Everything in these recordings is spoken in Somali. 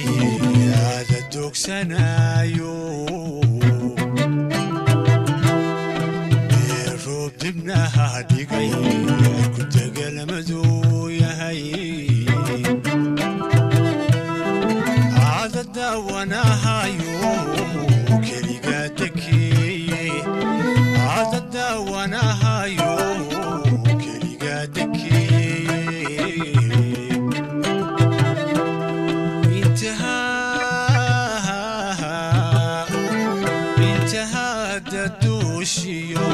Aada doogsanaayo ee roob dibnaha dhigay ku degalmaduu yahay aada daawanahayo keligaa dekeeye aada daawanahayo keligaa dekeeye intahaada duushiyo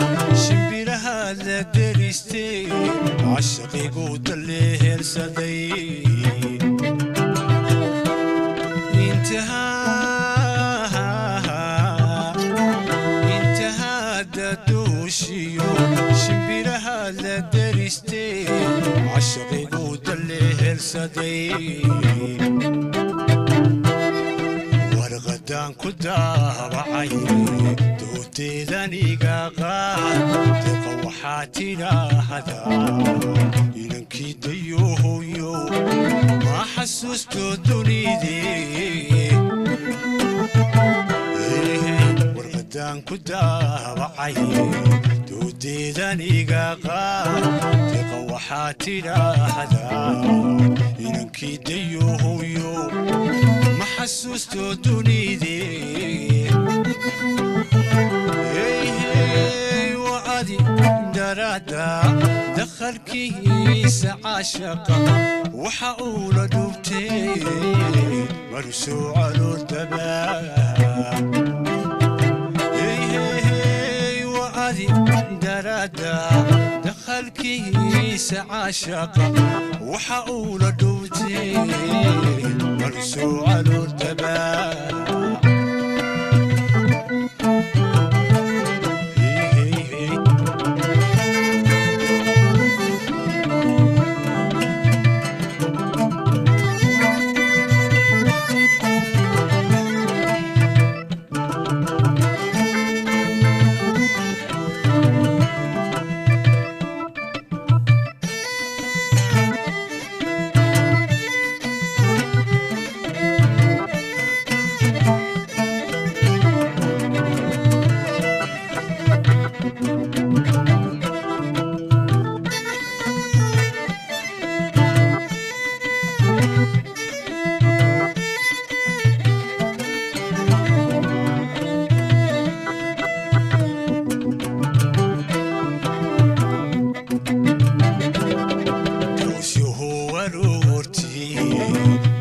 shimbiraha la deristay cashaqigu dalehersaday intahaada duushiyo shimbiraha la deristay cashaqigu dalehersaday warqadaan ku daabacay doodeedan iga qaad deqa waxaa tidhaahdaa inankii dayohoyo ma xasuusto dunidee warqadaan ku daabacay doodeedan iga qaad deqa waxaa tidhaahdaa inankii dayohoyo ma xasuusto dunidee wacadi daraada dakhalkiisa caashaqa waxa uu la dhubtay marusuu calool dabaa wacadi daraada dakhalkiisa caashaqa waxa uu la dhubtay marusuu calool dabaa.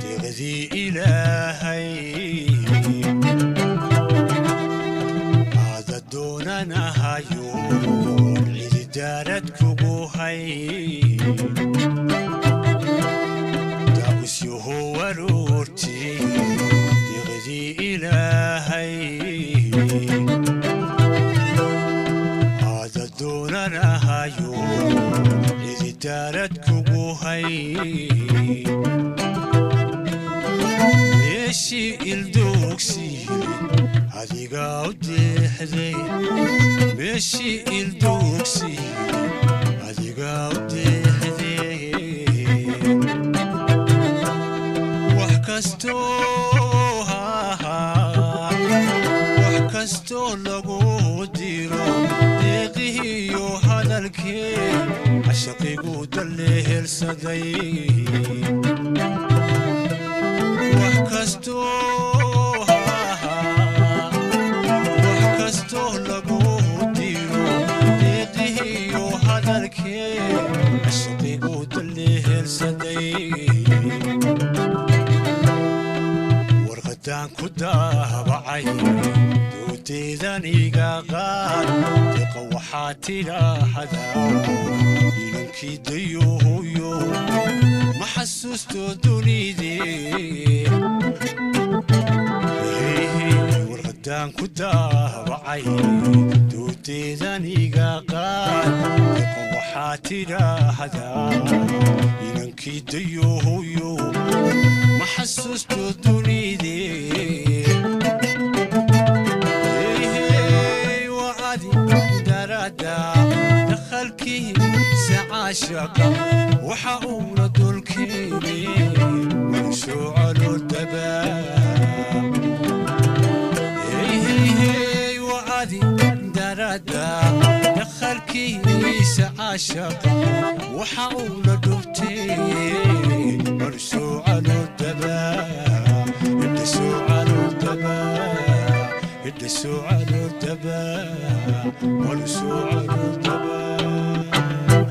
Deeqdii Ilaahay aada doonanahayo cidi daarad kugu hay daawusyaho waroortii deeqdii Ilaahay aada doonanahayo cidi daarad kugu hay meeshii ildoogsiiyey adigaa u deexday meeshii ildoogsiiyey adigaa u deexday wax kastoo wax kastoo lagu diro deeqihiiyo hadalkee cashaqigu dalehelsaday wax kastoo lagu diro deeqihiiyo hadalkee cashaqigu dalehelsaday warqadaan ku daabacay doodeedan iga qaad deqa waxaa tidhaahdaa inankii dayohoyo ma xasuusto dunidee warqadaan ku daabacay doodeedan iga qaad deqa waxaa tidhaahdaa inankii dayohoyo ma xasuusto dunidee wacadi daraada dakhalkiisa caashaqa waxa uuna dulkeenay marusuu calool dabaa. Dhibkiisa caashaqa waxa uu la dhubtay